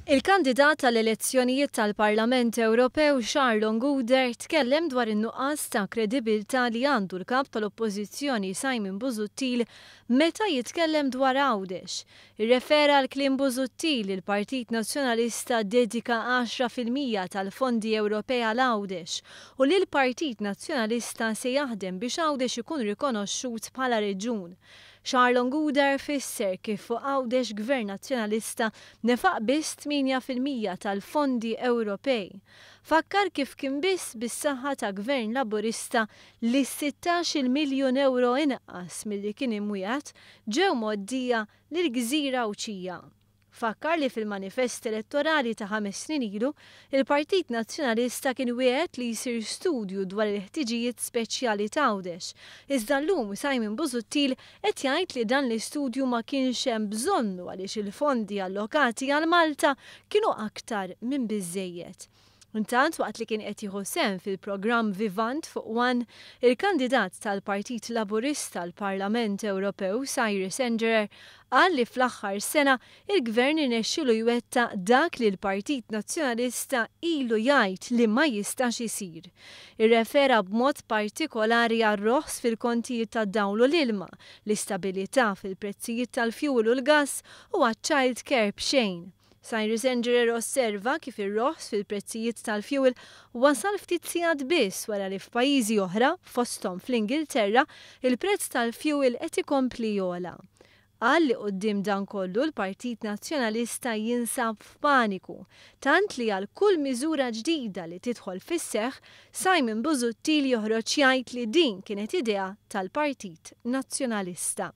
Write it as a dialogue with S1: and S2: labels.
S1: Il-kandidat għall-elezzjonijiet tal-Parlament Ewropew Charlon Gouder tkellem dwar in-nuqqas ta' kredibilità li għandu l-Kap tal-Oppożizzjoni Simon Busuttil meta jitkellem dwar Għawdex. Irrefera għal kliem Busuttil li l-Partit Nazzjonalista ddedika 10% tal-fondi Ewropej għal Għawdex u li l-Partit Nazzjonalista se jaħdem biex Għawdex ikun rikonoxxut bħala reġjun. Charlon Gouder fisser kif fuq Għawdex Gvern Nazzjonalista nefaq biss 8% tal-fondi Ewropej. Fakkar kif kien biss bis-saħħa ta' Gvern Laburista li 16-il miljun ewro inqas milli kien imwiegħed ġew mgħoddija lill-gżira Għawdxija. Fakkar li fil-manifest elettorali ta' 5 snin ilu, il-Partit Nazzjonalista kien wiegħed li jsir studju dwar il-ħtiġijiet speċjali ta' Għawdex. Iżda llum Simon Busuttil qed jgħid li dan l-istudju ma kienx hemm bżonnu għaliex il-fondi allokati għal Malta kienu aktar minn biżejjed. Intant, waqt li kien qed jieħu sehem fil-programm Vivant fuq One, il-kandidat tal-Partit Laburista għall-Parlament Ewropew Cyrus Engerer qal li fl-aħħar sena il-Gvern irnexxielu jwettaq dak li l-Partit Nazzjonalista ilu jgħid li ma jistax isir. Irrefera b'mod partikolari għar-roħs fil-kontijiet tad-dawl u l-ilma, l-istabilità fil-prezzijiet tal-fuel u l-gas u għaċ-child care b'xejn. Cyrus Engerer osserva kif ir-roħs fil-prezzijiet tal-fuel wasal ftit sigħat biss wara li f'pajjiżi oħra, fosthom fl-Ingilterra, il-prezz tal-fuel qed ikompli jogħla. Qal li quddiem dan kollu l-Partit Nazzjonalista jinsab f'paniku, tant li għal kull miżura ġdida li tidħol fis-seħħ, Simon Busuttil joħroġ jgħid li din kienet idea tal-Partit Nazzjonalista.